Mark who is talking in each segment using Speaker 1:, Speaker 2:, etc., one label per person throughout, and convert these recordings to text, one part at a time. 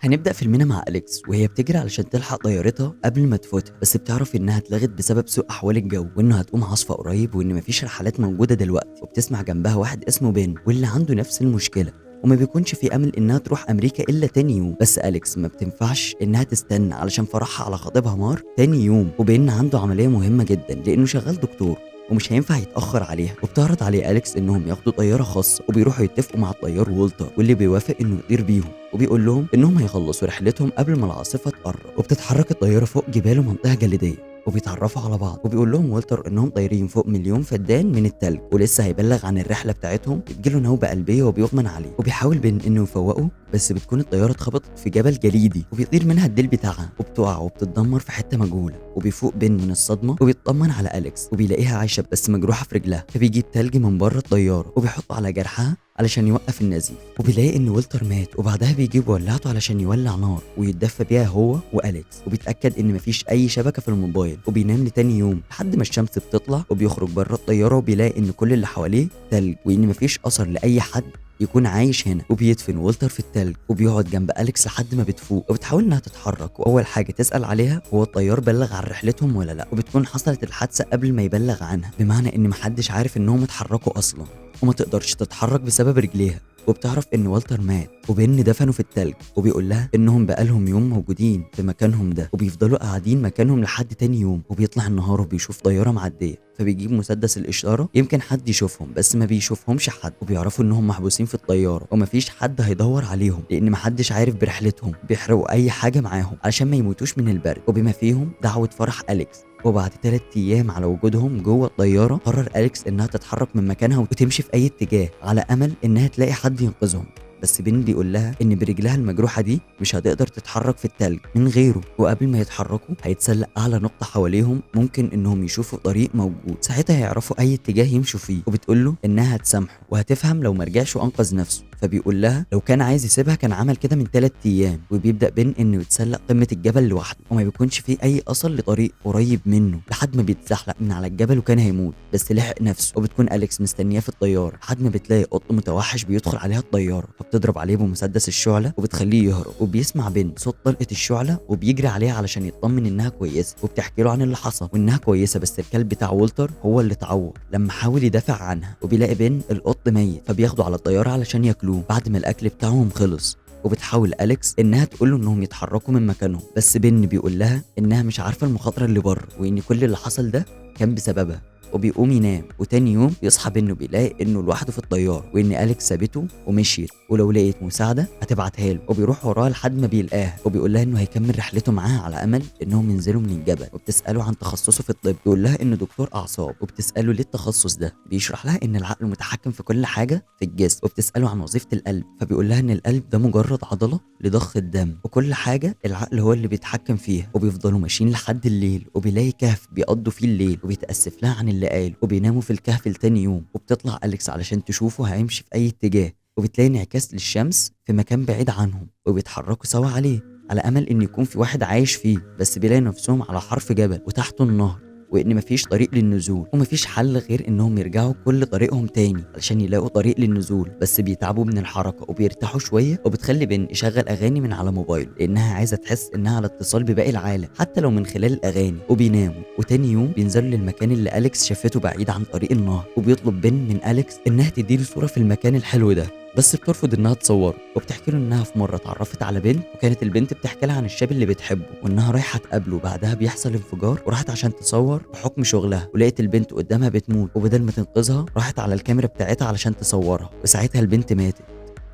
Speaker 1: هنبدأ فيلمنا مع أليكس وهي بتجري علشان تلحق طيارتها قبل ما تفوتها، بس بتعرف إنها اتلغت بسبب سوء أحوال الجو، وإنه هتقوم عاصفة قريب وإن مفيش رحلات موجودة دلوقتي. وبتسمع جنبها واحد اسمه بن واللي عنده نفس المشكلة، وما بيكونش في امل انها تروح امريكا الا تاني يوم. بس اليكس ما بتنفعش انها تستنى علشان فرحها على خطيبها مارك تاني يوم، وبين عنده عملية مهمة جدا لانه شغال دكتور ومش هينفع يتاخر عليها. وبتعرض عليه اليكس انهم ياخدوا طيارة خاصة، وبيروحوا يتفقوا مع الطيار وولتر واللي بيوافق انه يطير بيهم، وبيقول لهم انهم هيخلصوا رحلتهم قبل ما العاصفة تقرب. وبتتحرك الطيارة فوق جبال ومنطقة جليديه، وبيتعرفوا على بعض، وبيقول لهم والتر انهم طايرين فوق 1,000,000 فدان من التلج ولسه هيبلغ عن الرحلة بتاعتهم. بتجيله نوبه قلبية وبيغمى عليه، وبيحاول بن انه يفوقه، بس بتكون الطيارة اتخبطت في جبل جليدي وبيطير منها الديل بتاعها وبتقع وبتتدمر في حتة مجهولة. وبيفوق بن من الصدمة وبيطمن على اليكس وبيلاقيها عايشه بس مجروحة في رجلها، فبيجيب تلج من بره الطيارة وبيحطه على جرحها علشان يوقف النزيف. وبيلاقي ان والتر مات، وبعدها بيجيب ولاعته علشان يولع نار ويتدفى بيها هو واليكس، وبيتاكد ان مفيش اي شبكة في الموبايل. وبينام لتاني يوم لحد ما الشمس بتطلع، وبيخرج بره الطيارة وبيلاقي ان كل اللي حواليه تلج وان مفيش اثر لاي حد يكون عايش هنا. وبيدفن والتر في التلج وبيقعد جنب أليكس لحد ما بتفوق وبتحاول انها تتحرك، واول حاجة تسال عليها هو الطيار بلغ عن رحلتهم ولا لا، وبتكون حصلت الحادثة قبل ما يبلغ عنها، بمعنى ان محدش عارف انهم اتحركوا اصلا، وما تقدرش تتحرك بسبب رجليها. وبتعرف ان والتر مات وبن دفنه في التلج، وبيقول لها انهم بقالهم يوم موجودين في مكانهم ده وبيفضلوا قاعدين مكانهم لحد تاني يوم. وبيطلع النهار وبيشوف طيارة معدية، فبيجيب مسدس الاشارة يمكن حد يشوفهم، بس ما بيشوفهمش حد، وبيعرفوا انهم محبوسين في الطيارة ومفيش حد هيدور عليهم لان محدش عارف برحلتهم. بيحرقوا اي حاجة معاهم علشان ما يموتوش من البرد، وبما فيهم دعوه فرح اليكس. وبعد 3 أيام على وجودهم جوه الطيارة، قرر أليكس إنها تتحرك من مكانها وتمشي في أي اتجاه على أمل إنها تلاقي حد ينقذهم. بس بن بيقول لها إن برجلها المجروحة دي مش هتقدر تتحرك في التلج من غيره، وقبل ما يتحركوا هيتسلق أعلى نقطة حواليهم ممكن إنهم يشوفوا طريق موجود، ساعتها هيعرفوا أي اتجاه يمشوا فيه. وبتقول له إنها هتسامحه وهتفهم لو مرجعش وأنقذ نفسه، فبيقول لها لو كان عايز يسيبها كان عمل كده من 3 أيام. وبيبدأ بن إنه يتسلق قمة الجبل لوحده، وما بيكونش فيه أي أثر لطريق قريب منه لحد ما بيتزحلق من على الجبل وكان هيموت، بس لحق نفسه. وبتكون أليكس مستنياه في الطيارة لحد ما بتلاقي قط متوحش بيدخل عليها الطيارة، فبتضرب عليه بمسدس الشعلة وبتخليه يهرب. وبيسمع بن صوت طلقة الشعلة وبيجري عليها علشان يطمن إنها كويسة، وبتحكي له عن اللي حصل وإنها كويسة، بس الكلب بتاع والتر هو اللي اتعور لما حاول يدافع عنها. وبيلاقي بن القط ميت، فبياخده على الطيارة علشان ياكلوه بعد ما الاكل بتاعهم خلص. وبتحاول أليكس انها تقول له انهم يتحركوا من مكانهم، بس بن بيقول لها انها مش عارفه المخاطرة اللي بره وان كل اللي حصل ده كان بسببها. وبيقوم ينام، وتاني يوم بيصحى بن وبيلاقي انه لوحده في الطيارة وان أليكس سابته ومشيت، ولو لقيت مساعدة هتبعتها له. وبيروح وراها لحد ما بيلاقاها، وبيقول لها انه هيكمل رحلته معاها على امل انهم ينزلوا من الجبل. وبتساله عن تخصصه في الطب، بيقول لها انه دكتور اعصاب، وبتساله ليه التخصص ده، بيشرح لها ان العقل متحكم في كل حاجة في الجسم. وبتساله عن وظيفة القلب، فبيقول لها ان القلب ده مجرد عضلة لضخ الدم، وكل حاجة العقل هو اللي بيتحكم فيها. وبيفضلوا ماشيين لحد الليل، وبيلاقي كهف بيقضوا فيه الليل، وبيتاسف لها عن اللي قاله، وبيناموا في الكهف لتاني يوم. وبتطلع أليكس علشان تشوفه هيمشي في أي اتجاه، وبتلاقي انعكاس للشمس في مكان بعيد عنهم، وبيتحركوا سوا عليه على أمل إن يكون في واحد عايش فيه، بس بيلاقي نفسهم على حرف جبل وتحته النهر، وإن مفيش طريق للنزول، ومفيش حل غير إنهم يرجعوا كل طريقهم تاني علشان يلاقوا طريق للنزول. بس بيتعبوا من الحركة وبيرتاحوا شوية، وبتخلي بن يشغل أغاني من على موبايله لأنها عايزة تحس إنها على اتصال بباقي العالم حتى لو من خلال الأغاني. وبيناموا، وتاني يوم بينزلوا للمكان اللي أليكس شافته بعيد عن طريق النهر، وبيطلب بن من أليكس إنها تديله صورة في المكان الحلو ده، بس بترفض انها تصوره. وبتحكي له انها في مرة اتعرفت على بنت، وكانت البنت بتحكي لها عن الشاب اللي بتحبه وانها رايحة تقابله، بعدها بيحصل انفجار وراحت عشان تصور بحكم شغلها، ولقيت البنت قدامها بتموت، وبدل ما تنقذها راحت على الكاميرا بتاعتها علشان تصورها، وساعتها البنت ماتت.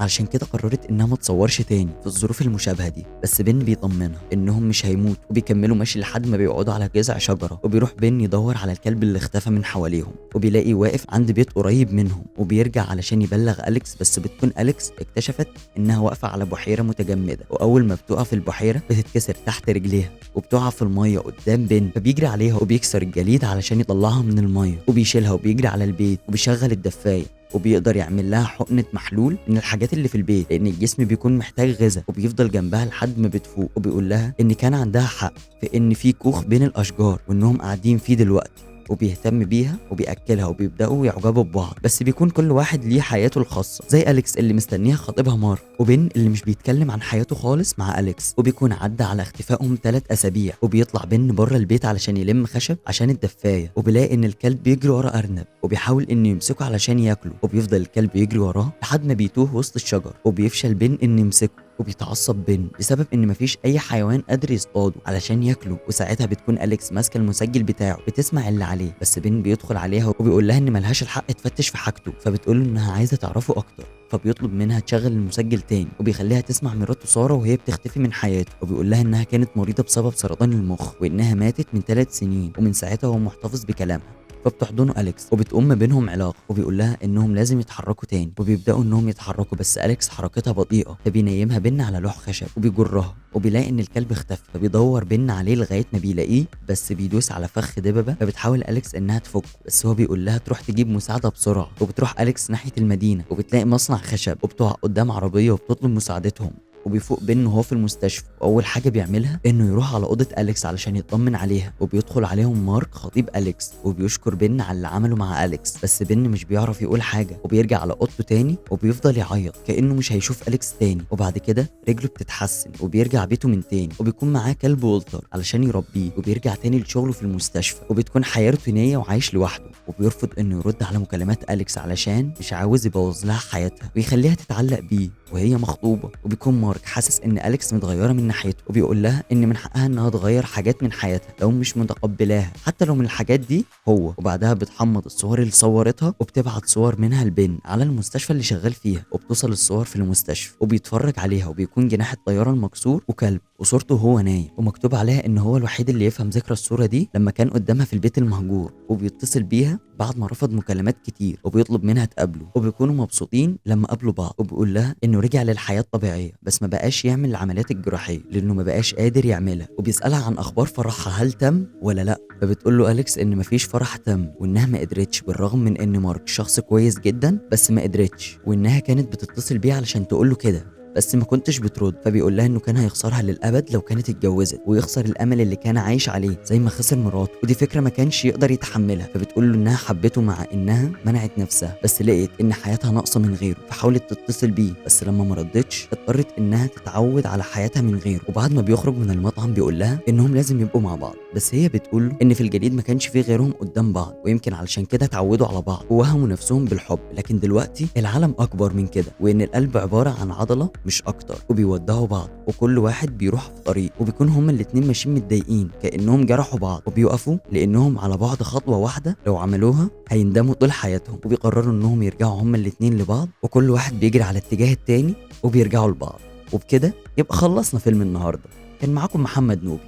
Speaker 1: علشان كده قررت انها ما تصورش تاني في الظروف المشابهة دي. بس بن بيطمنها انهم مش هيموتوا، وبيكملوا ماشي لحد ما بيقعدوا على جذع شجرة. وبيروح بن يدور على الكلب اللي اختفى من حواليهم، وبيلاقي واقف عند بيت قريب منهم، وبيرجع علشان يبلغ أليكس، بس بتكون أليكس اكتشفت انها واقفة على بحيرة متجمده، واول ما بتقع في البحيرة بتتكسر تحت رجليها وبتقع في المية قدام بن، فبيجري عليها وبيكسر الجليد علشان يطلعها من المية، وبيشيلها وبيجري على البيت وبيشغل الدفايه، وبيقدر يعمل لها حقنة محلول من الحاجات اللي في البيت لأن الجسم بيكون محتاج غذاء، وبيفضل جنبها لحد ما بتفوق. وبيقول لها إن كان عندها حق في إن في كوخ بين الأشجار وإنهم قاعدين فيه دلوقتي. وبيهتم بيها وبيأكلها وبيبدأوا يعجبوا ببعض، بس بيكون كل واحد ليه حياته الخاصة، زي أليكس اللي مستنيها خطيبها مارك، وبن اللي مش بيتكلم عن حياته خالص مع أليكس. وبيكون عدى على اختفائهم 3 أسابيع، وبيطلع بن بره البيت علشان يلم خشب عشان الدفاية، وبيلاقي إن الكلب بيجري ورا أرنب وبيحاول إنه يمسكه علشان ياكله، وبيفضل الكلب يجري وراه لحد ما بيتوه وسط الشجر، وبيفشل بن إنه يمسكه، وبيتعصب بن بسبب ان مفيش اي حيوان قادر يصطاده علشان ياكله. وساعتها بتكون اليكس ماسكه المسجل بتاعه بتسمع اللي عليه، بس بن بيدخل عليها وبيقول لها ان ملهاش الحق تفتش في حاجته، فبتقول له انها عايزه تعرفه اكتر، فبيطلب منها تشغل المسجل تاني، وبيخليها تسمع مراته ساره وهي بتختفي من حياته، وبيقول لها انها كانت مريضه بسبب سرطان المخ وانها ماتت من 3 سنين، ومن ساعتها هو محتفظ بكلامها. فبتحضنه أليكس وبتقوم ما بينهم علاقة، وبيقول لها إنهم لازم يتحركوا تاني، وبيبدأوا إنهم يتحركوا، بس أليكس حركتها بطيئة، فبينيمها بن على لوح خشب وبيجرها، وبيلاقي إن الكلب اختفى، فبيدور بن عليه لغاية ما بيلاقيه، بس بيدوس على فخ دببة، فبتحاول أليكس إنها تفكه، بس هو بيقول لها تروح تجيب مساعدة بسرعة. وبتروح أليكس ناحية المدينة وبتلاقي مصنع خشب، وبتقع قدام عربية وبتطلب مساعدتهم، وبيفوق بن وهو في المستشفى، واول حاجة بيعملها انه يروح على اوضة اليكس علشان يطمن عليها. وبيدخل عليهم مارك خطيب اليكس وبيشكر بن على اللي عمله مع اليكس، بس بن مش بيعرف يقول حاجة، وبيرجع على اوضته تاني وبيفضل يعيط كانه مش هيشوف اليكس تاني. وبعد كده رجله بتتحسن وبيرجع بيته من تاني، وبيكون معاه كلب وولتر علشان يربيه، وبيرجع تاني لشغلة في المستشفى، وبتكون حياة روتينيه وعايش لوحده، وبيرفض انه يرد على مكالمات اليكس علشان مش عاوز يبوظ لها حياتها ويخليها تتعلق بيه وهي مخطوبه. وبيكون مارك حاسس ان اليكس متغيرة من ناحيته، وبيقول لها ان من حقها انها تغير حاجات من حياتها لو مش متقبلاها، حتى لو من الحاجات دي هو. وبعدها بتحمض الصور اللي صورتها وبتبعت صور منها لبن على المستشفى اللي شغال فيها، وبتوصل الصور في المستشفى وبيتفرج عليها، وبيكون جناح الطيارة المكسور وكلب وصورته هو نايم، ومكتوب عليها ان هو الوحيد اللي يفهم ذكرى الصورة دي لما كان قدامها في البيت المهجور. وبيتصل بيها بعد ما رفض مكالمات كتير، وبيطلب منها تقابله، وبيكونوا مبسوطين لما قابلوا بعض، وبيقول لها انه رجع للحياة الطبيعية بس ما بقاش يعمل العمليات الجراحية لانه ما بقاش قادر يعملها، وبيسالها عن اخبار فرحها هل تم ولا لا، فبتقول له اليكس ان مفيش فرح تم وانها ما قدرتش، بالرغم من ان مارك شخص كويس جدا بس ما قدرتش، وانها كانت بتتصل بيه علشان تقول له كده بس ما كنتش بترد. فبيقول لها انه كان هيخسرها للابد لو كانت اتجوزت، ويخسر الامل اللي كان عايش عليه زي ما خسر مراته، ودي فكرة ما كانش يقدر يتحملها. فبتقول له انها حبته مع انها منعت نفسها، بس لقيت ان حياتها ناقصه من غيره، فحاولت تتصل بيه بس لما ما ردتش اضطرت انها تتعود على حياتها من غيره. وبعد ما بيخرج من المطعم بيقول لها انهم لازم يبقوا مع بعض، بس هي بتقول له ان في الجليد ما كانش فيه غيرهم قدام بعض، ويمكن علشان كده اتعودوا على بعض ووهموا نفسهم بالحب، لكن دلوقتي العالم اكبر من كده، وان القلب عبارة عن عضلة مش اكتر. وبيودعوا بعض وكل واحد بيروح في طريق، وبيكون هما الاتنين ماشيين متضايقين كانهم جرحوا بعض، وبيقفوا لانهم على بعض خطوة واحدة لو عملوها هيندموا طول حياتهم، وبيقرروا انهم يرجعوا هما الاتنين لبعض، وكل واحد بيجري على اتجاه التاني وبيرجعوا لبعض. وبكده يبقى خلصنا فيلم النهارده. كان معاكم محمد نوبي.